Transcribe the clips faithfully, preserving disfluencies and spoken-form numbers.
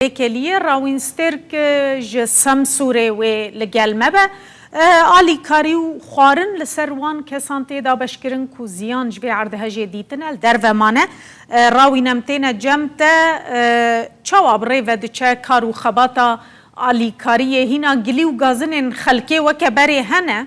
Êkeliyê Rawîn Stêrk ji Semsûrê wê li gel me be. E, alîkarî û xwarin li ser wan kesan tê dabeşkirin ku ziyan ji vê erdhejê dîtine, li derve mane. E, Rawîn, em têne cem te, e, çawa bi rê ve diçe kar û xebata alîkariyê, hîna gilî û gazinên xelkê weke berê hene?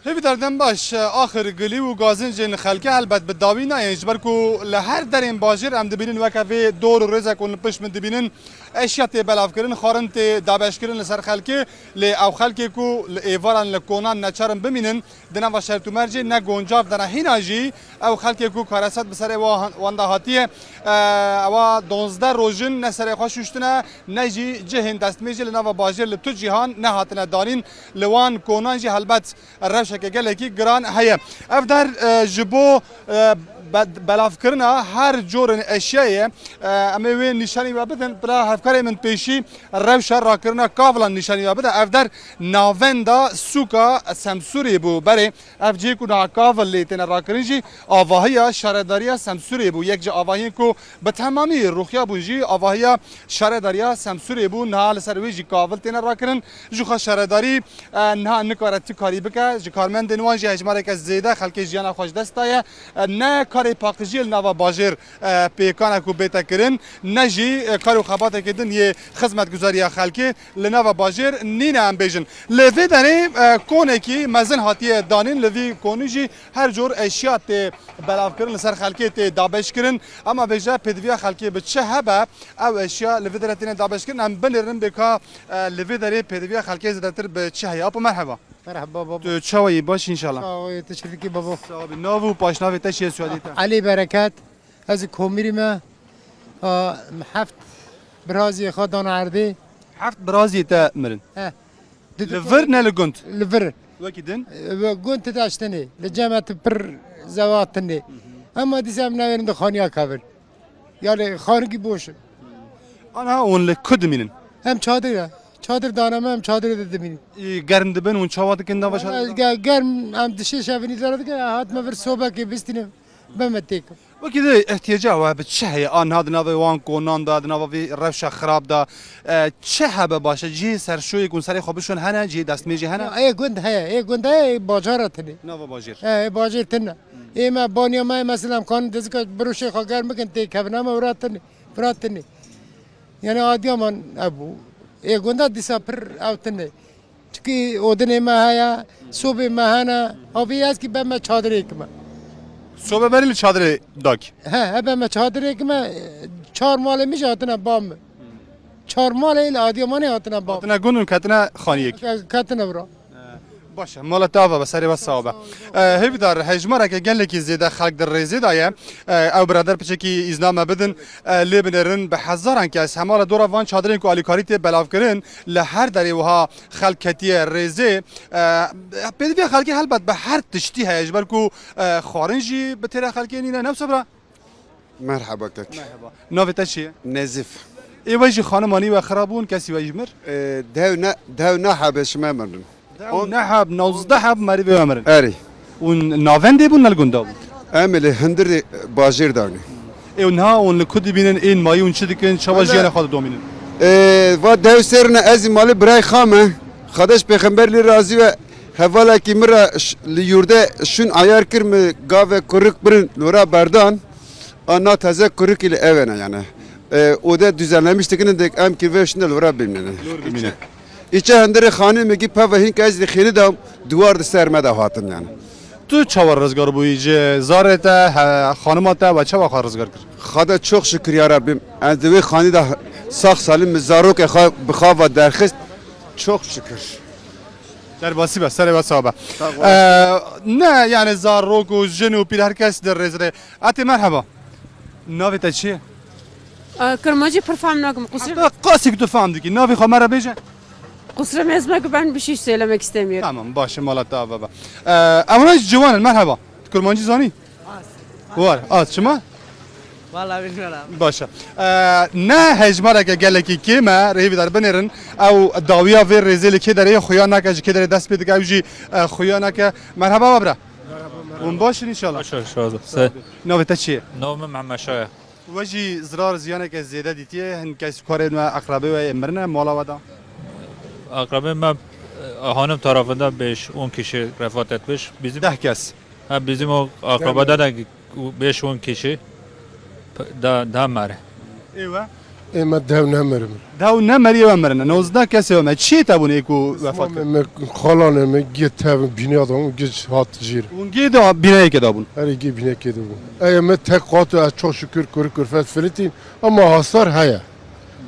Hêvîdar, dem baş. Axir gilî û gazincên xelkê helbet bi dawî nayên, ji ber ku li her derên bajêr em dibînin weke vê dor û rêzek hûn li pişt min dibînin, eşya tê belavkirin, xwarin tê dabeşkirin li ser xelkê, lê ew xelkê ku li êvaran, li konan neçar in bimînin, di nava şert û mercê ne guncav de ne. Hîna jî ew xelkê ku karesat bi serê wa-, wan de hatiye, e, ewa donzdeh roj in ne serê xwe şûştine, ne jî cihên destmêjê li nava bajêr li tu cîhan nehatine danîn. Li wan konan jî helbet rewşeke gelekî giran heye. Ev der, e, ji bo, e, be-, belavkirina her corên eşyayê, e, em ê wê nîşanî we bidin. Bila hevkarê min pêşî rewşa rakirina kavilan nîşanî we bide. Ev der navenda sûka Semsûrê bû. Berê ev cihê ku niha kavil lê têne rakirin jî avahiya şaredariya Semsûrê bû. Yek ji avahiyên ku bi temamî rûxiya bûn jî avahiya şaredariya Semsûrê bû. Niha li ser wê jî kavil têne rakirin. Ji xwe şaredarî, e, niha nikare ti karî bike. Ji karmendên wan jî hejmareke zêde xelkê jiyana xwe ji dest daye. E, ne karê paqijiyê li nava bajêr, e, pêkan e ku bête kirin, ne jî, e, kar û xebateke din yê xizmetguzariya xelkê li nava bajêr nîne, em bêjin. Li vê derê, e, konekî mezin hatiye danîn, li vî konî jî her cor eşya tê belavkirin, li ser xelkê tê dabeşkirin. Ema bêje pêdiviya xelkê bi çi hebe, ew eşya li vê derê têne dabeşkirin. Em binêrin bê ka, e, li vê derê pêdiviya xelkê zêdetir bi çi heye. Apo merheba. Merheba baba. Tu çawa yî, baş înşallah? Sağ ol, teşekkür baba. Sağ ol. Nav û paşnavê te çi ye, soyadê te? Elî Bereket. Ez ê Komîrî me. Ha, heft biraziyê xwe dan erdê. Heft biraziyê te mirin? He. Li vir ne li gund? Li vir. Wekî din? E, we gund ti daştinê. Li cem e tu pir zewa tinê. Ama dîsa em navêrin di xaniya kevin. Yani xanikî boş in. Ana hûn li ku dimînin? Em çadir e. Çadir dane me, em çadirê de dimînin. Ê, germ dibin, hûn çawa dikin nava çadir? Ge-, germ em dişê şevinî zere dike, hatime vir sobekê bistîne, beme têk. Wekî de ihtiyaca we bi çi heye? A niha di navê wan konan de, di nava vê rewşa xirab de, e, çi hebe baş e? Cihê serşoyê ku hûn serê xwe bişon hene, cihê destmêjê hene? Ya, ê gund heye, ê gund heye, ê bacara tine. Nava bajêr. He, ê bajêr tine. Ê me baniya me, mesela, em kanin dizika biroşê xwe germ bikin, têkevin, ama vira tine, vira tine. Yani Adiyaman hebû. Ê gunda dîsa pir ew tine. Çikî odinê me heye, sobê me hene. Havî ez kî beme çadirê kime. Sobe berî li çadirê dakî? He, he beme çadirê kime. Çar malê min jî hatine ba min. Çar malê li Adiyamanê hatine ba min. Hatine gund û ketine xaniyek. Ke-, ketine vira. Baş e, mala te ava be, serê we sawa be. E, hêvîdar, hejmareke gelekî zêde xelk di rêzê de ye. E, ew birader piçekî îzna me bidin. E, lê binêrin bi hezaran kes hemala dora van çadirên ku alîkarî tê belavkirin, li her derê wiha xelk ketiye rêzê. E, pêdiviya xelkê helbet bi her tiştî heye, ji ber ku, e, xwarin jî bi têra xelkê nîne. Ne wisa bira? Merhaba kek. Merhaba. Navê te çi ye? Nezîf. Ê we jî xanima nî we xira bûn, kesî we jî mir? Ee, dew ne, dew ne hebe şime mirin. Dew ne heb, navzdeh heb merivê we mirin. Erê. Û navendê bûn ne li gunda bûn? Em ê li hundirê bajêr de ne. Ê û niha hûn li ku dibînin, ên mayî hûn çi dikin, çawa jiyana xwe didomînin? Ee, va dew ser ne, ez ê malê birayê xwe me. Xwedeş pêxember lê razî be, hevalekî min re ş-, li yûrde şûn ayar kir, min gave kurik birin li wira berdan. A na teze kurikî li ev ne yani. E, ode düzenlemiş dikinin dek em kî ve şinde li wira bimînin. Lor bimîne. Îçe hundirê xanimekî peve hîn ke ez li xêni de diwar di ser me de hatin yani. Tu çawa rizgar bûyî ji zarê te, he, xanima te we çawa xwe rizgar kir? Xweda çok şükür ya Rabbim. Ez di wê xanî de sağ salim min zarokê xwe bi xwe ve derxist. Çok şükür. Derbasî be, serê we sax be. Sağ ol. Ee, ne yani zarok û jin û pîr her kes di rêzê. Atê merheba. Navê te çi ye? Ee, Kirmancî pir fehm nakim. Kusura Hatta qasî ku tu fehm dikî. Navê xwe me re bêje. Kusura me ezme ki ben bir şey söylemek istemiyorum. Tamam, baş e, mala te ava be. Ee, ewana ciwan in, merheba. Tu Kirmancî zanî? Var, az çima? Vallahi bilmiyorum abi. Baş e. Ee, ne hejmareke gelekî kêm e, rêvîdar binêrin. Ew dawiya vê rêzê li kê derê ye, xuya nake, ji kê derê dest pê dike, ew jî, e, xuya nake. Merheba we bira. Merhaba, merhaba. Hûn baş in înşallah. Baş e, şazo. Se. Navê te çi ye? Navê min Mehmet Şah e. We jî zirar ziyaneke zêde dîtiye, hin kes karên we, eqrebê we yê mirine mala we de? Eqrebê me, e, hanım tarafında beş on kişi vefat etmiş. Bizim Deh kes. Ha, bizim o akrabada da beş on kişi p-, da, da mare. Ê we? Ê me dew nemirim. Dew nemeriye we mirine. Nozdeh kesê we me. Çiyê te bûn ê ku vefat kir? Me, me xalanê me gê tev bînê de hûn giç hat jîr. Hûn gê de bîneyeke de bûn? Herî gê bînekê de bûn. Ey me tek qat e, çok şükür kuru kurfet filitîn. Ama hasar heye.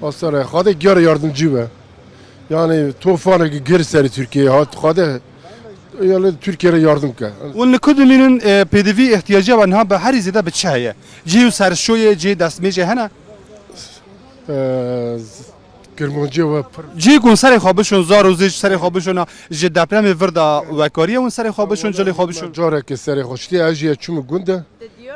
Hasar heye. Xade giyar yardımcı be. Yani tufanekî gir serî Türkiye'ye hat xade, yani Türkiye'ye yardım ke. Hûn li ku dimînin, e, pêdivî ihtiyacê ve niha bi herî zêde bi çi heye? Cihê û serşoyê, cihê destmêjê hene? E, z-, Kirmancê we pir. Cihê ku hûn serê xwe bişon, zar û zêj serê xwe bişona, ji depremê vir de wekariye hûn serê xwe bişon, cilê xwe bişon? Carekê serê xwe şitî, ez jî çûm gund e.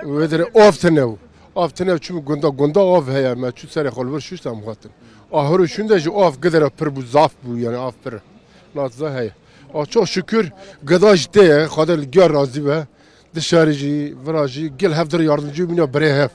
Wê dirê av tine bû. Av tine çûm gunda, gunda av heye, me çû serê xwe li vir şuşt em hatin. Ahir û şûnde jî av gidere pir bû, zaf bû, yani av pir. Natza heye. A çok şükür gida jî tê ye, Xwedê li gel razî be. Dişarî jî, vira jî, gel hev dir yardımcı bîne birê hev.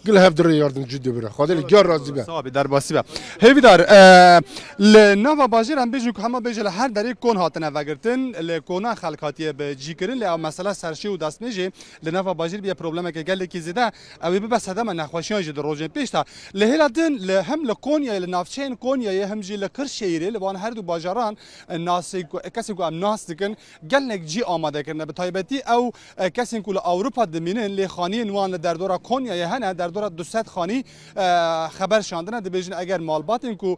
Gel hev dir yardımcı dibire. Xwedê li gel razî be. Sawa be, derbasî be. Hêvîdar, e, li nava bajêr em bêjin ku hema bêje li her derê kon hatine vegirtin, li konan xelk hatiye bi cî kirin, lê ew mesela serşê û destmêjê li nava bajêr bûye problemeke gelekî zêde. Ew ê bibe sedema nexweşiyan jî di rojên pêş de. Li hêla din li, hem li Konyayê, li navçeyên Konyayê, hem jî li Kırşehirê, li wan her du bajaran, e, nasê ku, kesên ku em nas dikin, gelek cî amade kirine. Bi taybetî ew, e, kesên ku li Ewropa dimînin, lê xaniyên wan li derdora Konyayê hene, derdora du sed xanî, e, xeber şandine, dibêjin eger malbatên ku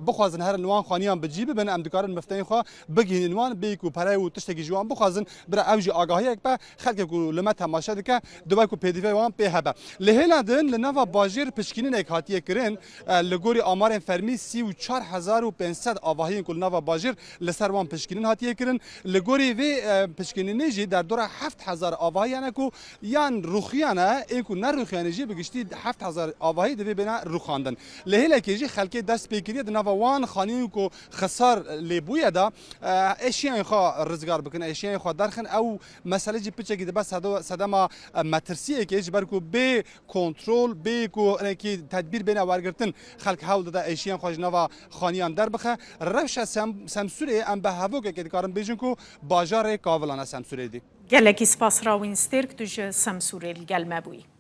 bixwazin herin li wan xaniyan bi cî bibin, em dikarin mifteyên xwe bigihînin wan, bêyî ku pereyê û tiştekî ji wan bixwazin, bira ew jî agahiyek be, xelkê ku li me temaşe dike, dibay ku pêdivê wan pê hebe. Li hêla din li nava bajêr pişkîninek hatiye kirin, e, li gorî amarên fermî sî û çar hezar û pênc sed avahiyên ku li nava bajêr li ser wan pişkînin hatiye kirin. Li gorî vê, e, pişkîninê jî derdora heft hezar avahî hene ku yan rûxiyane, ên ku nerûxiyane jî bi giştî heft hezar avahî divê bêne rûxandin. Li hêlekê jî xelkê dest pê kiriye di nava wan xaniyên ku xisar lê bûye de, e, eşiyên xwe rizgar bikin, eşiyên xwe derxin. Ew mesele jî piçekî dibe sedo-, sedema, e, metirsiyekê, ji ber ku bê kontrol, bê ku hinekî tedbîr bêne wergirtin, xelk hewl dide eşiyên xwe ji nava xaniyan derbixe. Rewşa Sem-, Semsûrê em bi hevokekê dikarin bêjin ku bajarê Kavilan e Semsûrê dî. Gelekî spas Rawîn Stêrk, tu ji Semsûrê li gel me bûyî.